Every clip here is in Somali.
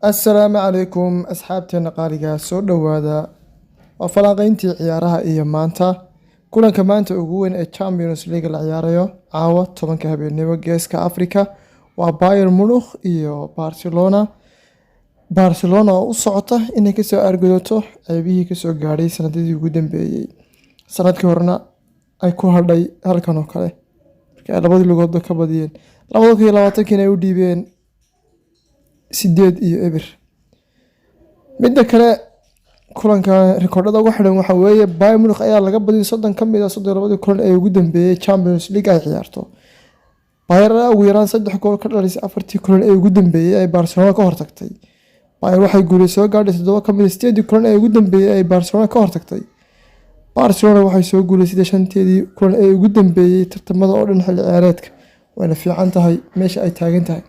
Assalaamu calaykum asxaabteena qaaliga, soo dhowaada. Waa falanqeyntii ciyaaraha iyo maanta kulanka maanta ugu weyn ee Champions League la ciyaarayo caawa 10-ka habeenimo Geeska Africa waa Bayern Munich iyo Barcelona. Barcelona oo u socota inay kasoo aargudato ceebihii kasoo gaadhay sanadadii ugu dambeeyey, sanadkii horena ay ku hadhay halkan oo kale marka ay labadii lugoodba ka badiyeen, 2020-kiina ay u dhiibeen 8-0. Midda kale, kulanka rikoodhada ugu xidhan waxa weeye Bayern Munich ayaa laga badiyay 30 ka mid ah 32-dii kulan ee ugu dambeeyey Champions League ay ciyaarto. Bayern ayaa ugu yaraan saddex gool ka dhalisay afartii kulan ee ugu dambeeyey ay Barcelona ka hortagtay. Bayern waxay guulay soo gaadhay toddoba ka mid ah sideedii kulan ee ugu dambeeyey ay Barcelona ka hortagtay. Barcelona waxay soo guuleysatay shanteedii kulan ee ugu dambeeyey tartamada oo dhan xilli ciyaareedka, wayna fiican tahay meesha ay taagan tahay.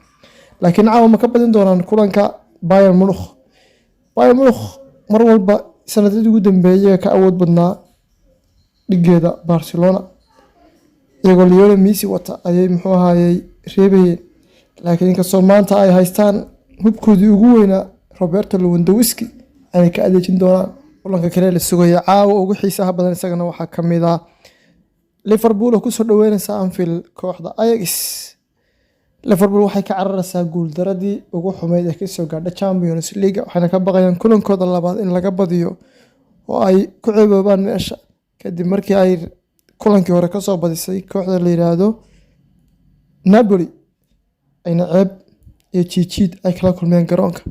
Laakiin caawa ma ka badin doonaan kulanka Bayern Munich? Bayern Munich mar walba sanadadii ugu dambeeyay ka awood badnaa dhigeeda Barcelona, iyagoo Lionel Messi wata ayay muxuu ahaayey reebayeen. Laakiin inkastoo maanta ay haystaan hubkoodii ugu weynaa, Roberto Lewandowski, ayay ka adeejin doonaan. Kulanka kale la sugaya caawa ugu xiisaha badan isagana waxaa ka mid ah Liverpool oo kusoo dhaweyneysa Anfield kooxda Ajax. Liverpool waxay ka cararaysaa guuldaradii ugu xumeyd ee kasoo gaadha Champions League, waxayna ka baqayaan kulankooda labaad in laga badiyo oo ay ku ceeboobaan meesha, kadib markii ay kulankii hore kasoo badisay kooxda la yiraahdo Napoli, ayna ceeb iyo jiijiid ay kala kulmeen garoonka.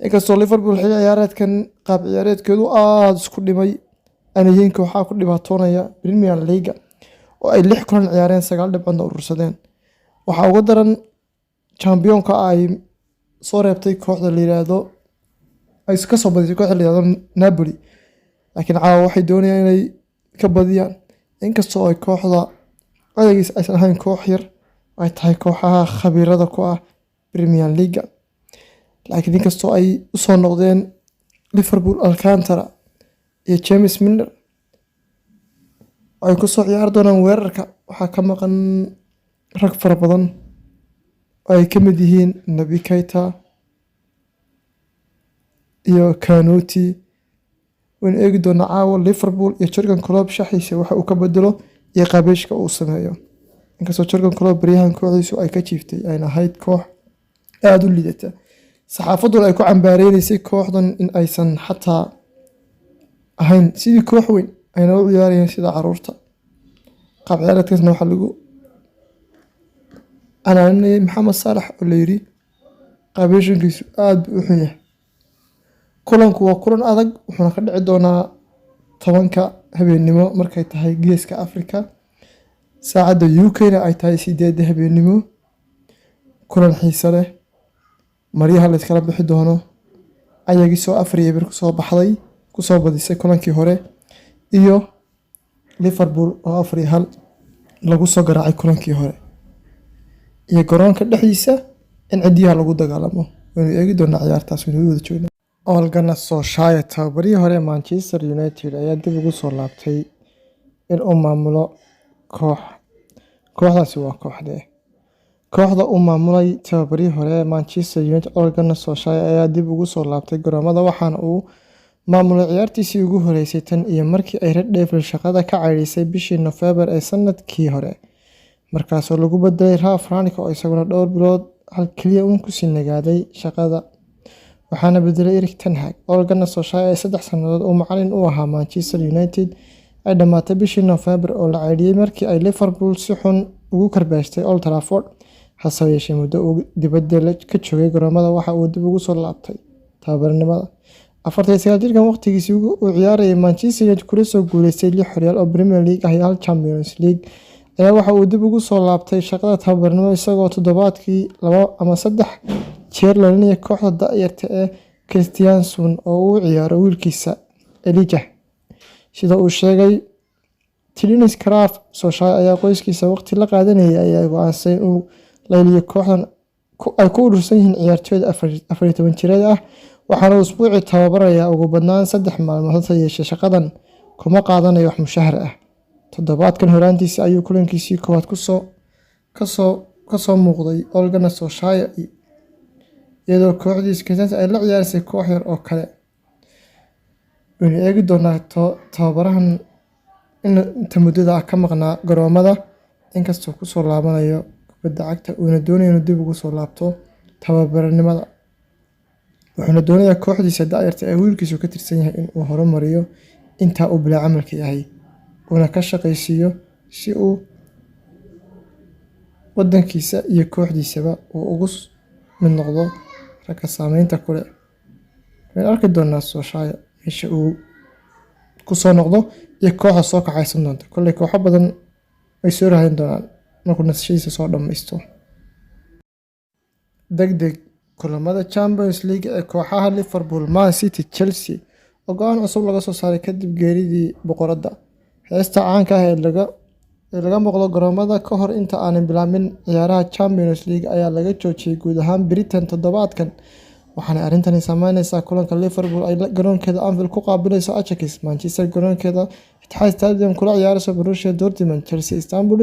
Inkastoo Liverpool xilli ciyaareedkan qaab ciyaareedkeedu aada isku dhimay, aanay yihiin kooxaha ku dhibaatoonaya Premier League oo ay lix kulan ciyaareen, sagaal dhibcoodna urursadeen. Waxaa uga daran championka ay soo reebtay kooxda la yiraahdo, ay kasoo badisay kooxda la yiraahdo Napoli. Laakiin caawa waxay doonayaan inay ka badiyaan, inkastoo ay kooxda Ajax aysan ahayn koox yar, ay tahay kooxaha khabiirada ku ah Premier League. Laakiin inkastoo ay usoo noqdeen Liverpool Alcantara iyo James Milner ay kusoo ciyaari doonaan weerarka, waxaa ka maqan rag fara badan oo ay ka mid yihiin Naby Keita iyo Kanoute. Waynu eegi doonaa caawa Liverpool iyo Jurgen Klopp shaxiisa waxa uu ka bedelo iyo qaabeeshka uu sameeyo, inkastoo Jurgen Klopp baryahan kooxdiisu ay ka jiiftay, ayna ahayd koox aada u liidata, saxaafadduna ay ku cambaareysay kooxdan in aysan xataa ahayn sidii koox weyn, ayna u ciyaarayeen sida caruurta. Qaab ciyaareedkaasna waxaa lagu canaaninayay Maxamed Saalax oo la yiri qaabeeshankiisu aada buu u xun yahay. Kulanku waa kulan adag, wuxuuna ka dhici doonaa 10-ka habeennimo markay tahay Geeska Africa, saacadda UK-na ay tahay 8-da habeennimo. Kulan xiise leh, maryaha la iskala bixi doono. Ajax oo 4-0 kusoo baxday, kusoo badisay kulankii hore, iyo Liverpool oo 4-1 lagu soo garaacay kulankii hore, iyo garoonka dhexdiisa in cidiyaha lagu dagaalamo. Waynu eegi doonaa ciyaartaas, waynu wada joognaa. Ole Gunnar Solskjaer, tababarihii hore ee Manchester United, ayaa dib ugu soo laabtay in uu maamulo koox. Kooxdaasi waa kooxdee? Kooxda uu maamulay tababarihii hore ee Manchester United, Ole Gunnar Solskjaer, ayaa dib ugu soo laabtay garoomada, waxaana uu maamulay ciyaartiisii ugu horeysay tan iyo markii ay Red Devils shaqada ka ceyrisay bishii Nofeembar ee sanadkii hore, markaasoo lagu bedelay Ralf Rangnick oo isaguna dhowr bilood hal kaliya uun kusii nagaaday shaqada, waxaana bedelay Erik ten Hag. Ole Gunnar Solskjaer ee 3 sannadood uu macalin u ahaa Manchester United ay dhammaatay bishii Nofeembar oo la ceyriyay markii ay Liverpool si xun ugu karbaashtay Old Trafford. Hase yeeshee, muddo uu dibadda ka joogay garoomada, waxa uu dib ugu soo laabtay tababarnimada. 49 jirkan waqtigiisii uu ciyaarayay Manchester United kula soo guuleystay lix horyaal oo Premier League ah iyo hal Champions League ayaa waxa uu dib ugu soo laabtay shaqada tababarnimo, isagoo toddobaadkii laba ama saddex jeer laylinaya kooxda da'yarta ee Kristiansund oo uu u ciyaaro wiilkiisa Elijah. Sida uu sheegay Tidens Kraft, Solskjaer ayaa qoyskiisa waqti la qaadanayay ayaa go'aansaday inuu layliyo kooxdan ay ku urursan yihiin ciyaartoyda 14 jirada ah, waxaana uu usbuucii tababarayaa ugu badnaan 3 maalmood. Hase yeeshee, shaqadan kuma qaadanayo wax mushahar ah. Toddobaadkan horaantiisa ayuu kulankiisii koowaad kasoo muuqday Ole Gunnar Solskjaer. iyadoo kooxdiisa Cristante ay la ciyaarisay koox yar oo kale. Waynu eegi doonaa tababarahan inta muddada ah ka maqnaa garoomada, inkastoo kusoo laabanayo kubadda cagta, uuna doonayo inuu dib ugu soo laabto tababaranimada. Wuxuuna doonayaa kooxdiisa da'yarta ee wiilkiisu ka tirsan yahay in uu horumariyo inta uu bilaa camalka yahay, uuna ka shaqaysiiyo si uu wadankiisa iyo kooxdiisaba uu ugu mid noqdo ragga saameynta ku leh. Waynu arki doonaa Solskjaer meesha uu ku soo noqdo iyo kooxda soo kacaysan doonta. Kolley kooxo badan way soo raadin doonaan markuu nasashadiisa soo dhammaysto. Degdeg kulamada Champions League ee kooxaha Liverpool, Man City, Chelsea oo go'aan cusub laga soo saaray kadib geeridii boqoradda. Heesta caanka ah ee laga maqlo garoomada ka hor inta aanay bilaabmin ciyaaraha Champions League ayaa laga joojiyay guud ahaan Britain toddobaadkan, waxaana arrintani saameyneysaa kulanka Liverpool ay garoonkeeda Anfield ku qaabilayso Ajax, Manchester garoonkeeda Etihad Stadium kula ciyaarayso Borussia Dortmund, Chelsea Istanbul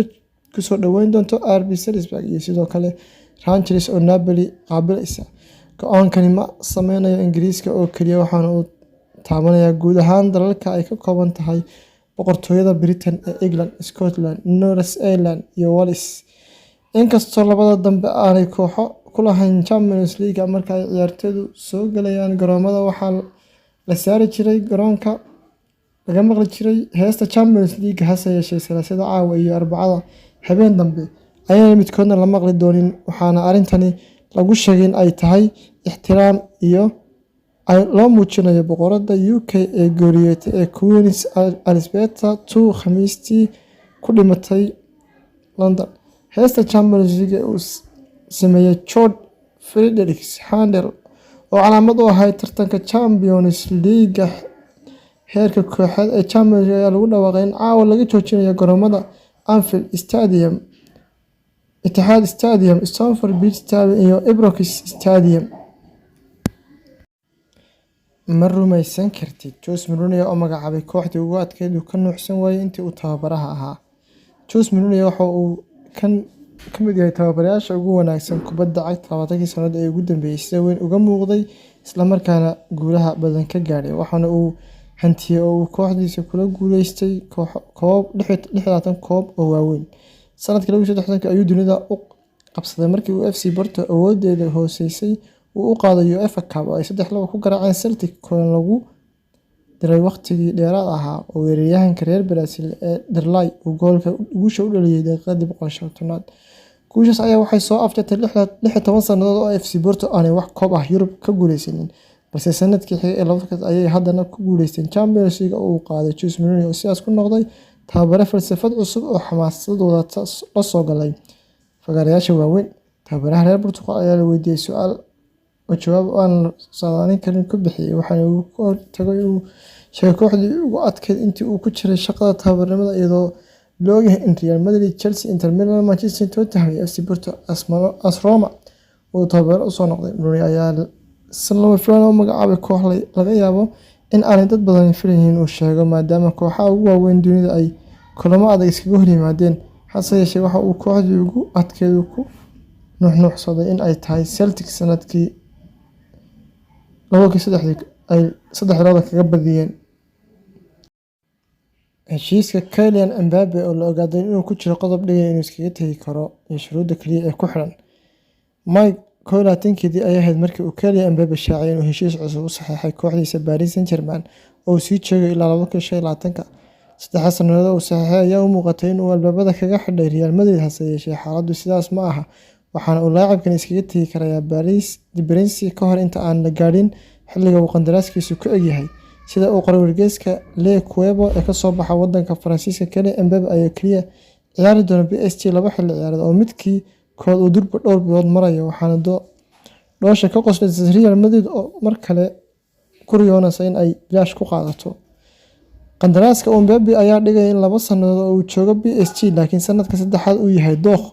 kusoo dhaweyn doonto RB Salzburg iyo sidoo kale Rangers oo Napoli qaabilaysa. Go'aankani ma saameynayo Ingiriiska oo kaliya, waxaana uu taabanayaa guud ahaan dalalka ay ka kooban tahay Boqortooyada Britain ee England, Scotland, Northern Ireland iyo Wales. Inkastoo labada dambe aanay kooxo ku lahayn Champions League, marka ay ciyaartoydu soo galayaan garoomada waxaa la saari jiray garoonka laga maqli jiray heesta Champions League. Hase yeeshee, Salaasada caawa iyo Arbacada habeen dambe ayaanay midkoodna la maqli doonin, waxaana arrintani lagu sheegay in ay tahay ixtiraam iyo loo muujinayo boqoradda UK ee geeriyootay ee Queen Elizabeth II Khamiistii ku dhimatay London. Heesta Champions League ee uu sameeyay George Frideric Handel oo calaamad u ahayd tartanka Champions League heerka kooxeed ee Champions League ayaa lagu dhawaaqay in caawa laga joojinayo garoomada Anfield Stadium, Etihad Stadium, Stamford Bridge Stadium iyo Ibrox Stadium. Ma rumaysan kartid Jose Mourinho oo magacaabay kooxdii ugu adkeyd uu ka nuuxsan waayay intii uu tababaraha ahaa. Jose Mourinho waxa uu ka mid yahay tababarayaasha ugu wanaagsan kubadda cagta 20kii sannadood ee ugu dambeeyay, sida weyn uga muuqday isla markaana guulaha badan ka gaadhay. Waxaana uu hantiyay oo uu kooxdiisa kula guuleystay 26 koob oo waaweyn. Sanadkii 2013 ayuu dunida u qabsaday markii uu FC Porto awoodeeda hooseysay uu u qaaday UEFA Cup oo ay 3-2 ku garaaceen Celtic, kulan lagu daray waqtigii dheeraad ahaa oo weeraryahanka reer Brazil ee Derlei uu goolka guusha u dhaliyay daqiiqadii 150aad. Guushaas ayaa waxay soo afjartay 16 sannadood oo FC Porto aanay wax koob ah Yurub ka guuleysanin, balse sanadkii xigay ee 2000 ayay haddana ku guuleysteen Champions League oo uu qaaday Jose Mourinho oo sidaas ku noqday tababare falsafad cusub oo xamaasad wadata la soo galay fagaarayaasha waaweyn. Tababaraha reer Portugal ayaa la weydiiyay su'aal oo jawaab aan la saadaalin karin ka bixiyay, waxaana uu ka hortagay inuu sheego kooxdii ugu adkeyd intii uu ku jiray shaqada tababarnimada, iyadoo la ogyahay in Real Madrid, Chelsea, Inter Milan, Manchester United, Tottenham iyo FC Porto, AS Roma uu tababare u soo noqday. Mourinho ayaa si lama filaan ah u magacaabay koox laga yaabo in aanay dad badani filayn inuu sheego, maadaama kooxaha ugu waaweyn dunida ay kulamo adag iskaga hor yimaadeen. Hase yeeshee, waxa uu kooxdii ugu adkeyd ku nuuxnuuxsaday in ay tahay Celtic sanadkii 2003 ay 3-2 kaga badiyeen. Heshiiska Kylian Mbappe oo la ogaaday inuu ku jiro qodob dhigaya inuu iskaga tagi karo iyo shuruudda kaliya ee ku xidhan. May 21-keedii ayay ahayd markii uu Kylian Mbappe shaaciyay inuu heshiis cusub u saxeexay kooxdiisa Paris Saint-Germain oo uu sii joogayo ilaa 2025. Saddexda sannadood ee uu saxeexay ayaa u muuqatay in uu albaabada kaga xidhay Real Madrid, hase yeeshee xaaladdu sidaas ma aha, waxaana uu laacibkan iskaga tagi karayaa Paris de Prince ka hor inta aan la gaadhin xilliga uu qandaraaskiisu ku eg yahay. Sida uu qoray wargeyska L'Equipe ee ka soo baxa waddanka Faransiiska, Kylian Mbappe ayaa kaliya ciyaari doona PSG laba xilli ciyaareed oo midkii koowaad uu durba dhowr bilood marayo, waxaana dhoosha ka qoslaysa Real Madrid oo mar kale ku riyoonaysa in ay bilaash ku qaadato. Qandaraaska Mbappe ayaa dhigaya in laba sannadood oo uu joogo PSG, laakiin sanadka saddexaad uu yahay dookh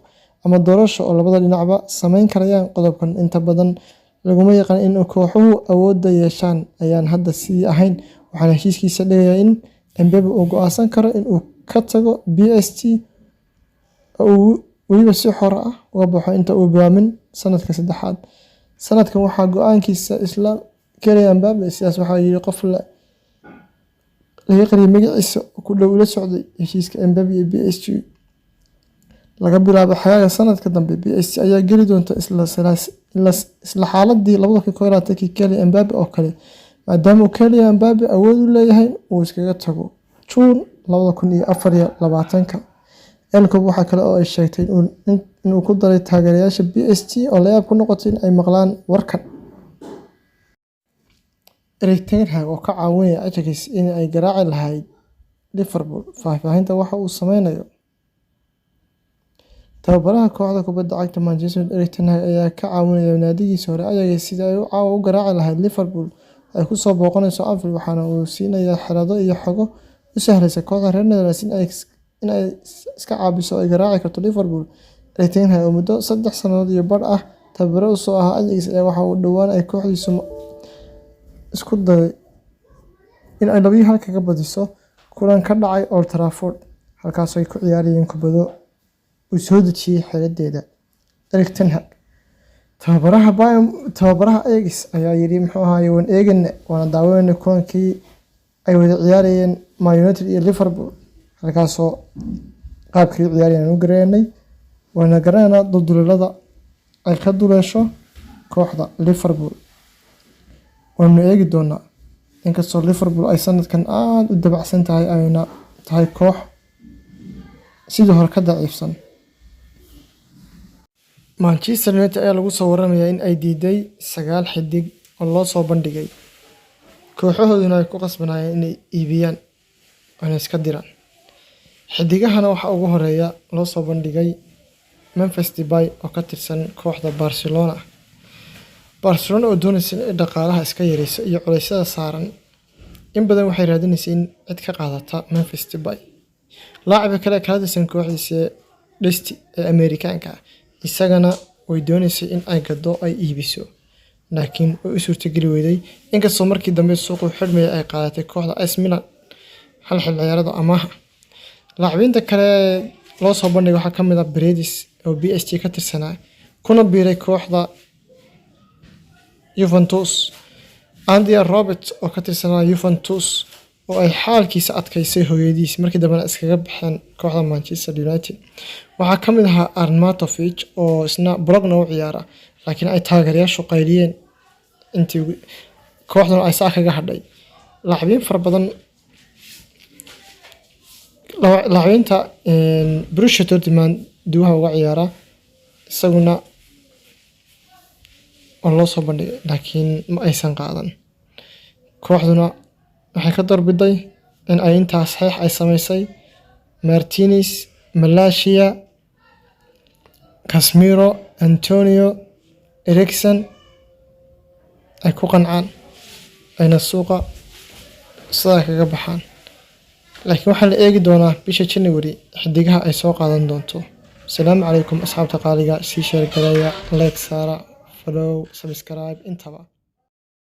ama doorasho oo labada dhinacba samayn karayaan. Qodobkan inta badan laguma yaqaan in kooxuhu awoodda yeeshaan ayaan hadda sidii ahayn, waxaana heshiiskiisa dhigayaa in Mbappe uu go'aansan karo in uu ka tago PSG oo uu weliba si xor ah uga baxo inta uu bilaabmin sanadka saddexaad. Sanadkan waxaa go'aankiisa isla Kylian Mbappe. Sidaas waxaa yiri qof laga qariyay magaciisa oo ku dhow ula socday heshiiska Mbappe iyo PSG. Laga bilaabo xagaaga sanadka dambe, PSG ayaa geli doonta isla xaaladii 2021 Kylian Mbappe oo kale, maadaama uu Kylian Mbappe awood u leeyahay uu iskaga tago Juun 2024. Elcom waxa kale oo ay sheegtay inuu ku daray taageerayaasha PSG oo la yaab ku noqotay in ay maqlaan warkan. Erik ten Hag oo ka caawinaya Ajax in ay garaaci lahayd Liverpool, faahfaahinta waxa uu sameynayo. Tababaraha kooxda kubadda cagta Manchester United Erik ten Hag ayaa ka caawinaya naadigiisa hore Ajax sidii ay caawa u garaaci lahayd Liverpool ay ku soo booqanayso Anfield, waxaana uu siinayaa xeelado iyo xogo u sahlaysa kooxda reer Netherlands in ay iska caabiso oo ay garaaci karto Liverpool. Erik ten Hag oo muddo 3 sannadood iyo badh ah tababare u soo ahaa Ajax ayaa waxa uu dhowaan ay kooxdiisu isku dayday in ay 2-1 kaga badiso kulan ka dhacay Old Trafford, halkaasoo ay ku ciyaarayeen kubado uu soo dejiyay xeeladeeda. Erik ten Hag, tababaraha Ajax, ayaa yiri, muxuu ahaay, waan eegana waana daawanayna kulankii ay wada ciyaarayeen Man United iyo Liverpool, halkaasoo qaabkii u ciyaarayeen aan u garanay, waana garanaynaa dulduleelada ay ka duleesho kooxda Liverpool. Waanu eegi doonaa, inkastoo Liverpool ay sanadkan aada u dabacsan tahay, ayna tahay koox sidii hore ka daciifsan. Manchester United ayaa lagu soo waramayaa in ay diiday 9 xiddig oo loo soo bandhigay, kooxahooduna ay ku qasbanayeen inay iibiyaan oona iska diraan. Xiddigahana waxaa ugu horeeya loo soo bandhigay Memphis Depay oo ka tirsan kooxda Barcelona. Barcelona oo doonaysa in ay dhaqaalaha iska yareyso iyo culeysyada saaran, in badan waxay raadinaysay in cid ka qaadata Memphis Depay. Laacibka kale ee kala tirsan kooxdiisa Dest ee Ameerikaanka ah, isagana way doonaysay in ay gado, ay iibiso, laakiin way u suurtageli weyday, inkastoo markii dambe suuqu xidhmaya ay qaadatay kooxda AC Milan hal xil ciyaareed oo amaaha. Laacibiinta kale loo soo bandhigay waxaa ka mid ah Paredes oo PSG ka tirsanaa kuna biiray kooxda Juventus, Andy Roberts oo ka tirsanaa Juventus oo ay xaalkiisa adkaysay hooyadiis, markii dambena iskaga baxeen kooxda Manchester United. Waxaa ka mid ahaa Arnautovic oo isna Bologna u ciyaara, laakiin ay taageerayaashu qayliyeen intii kooxduna ay saa kaga hadhay. Laacibiin fara badan, laacibiinta Borussia Dortmund duwaha uga ciyaara, isaguna waa loo soo bandhigay, laakiin ma aysan qaadan. Kooxduna waxay ka doorbiday in ay intaas saxiix ay samaysay Martinez, Malacia, Casemiro, Antonio, Eriksen ay ku qancaan, ayna suuqa sidaa kaga baxaan. Laakiin waxaa la eegi doonaa bisha January xidigaha ay soo qaadan doonto. Asalaamu calaykum asxaabta qaaliga, sii share gareeya, like saara, follow, subscribe intaba.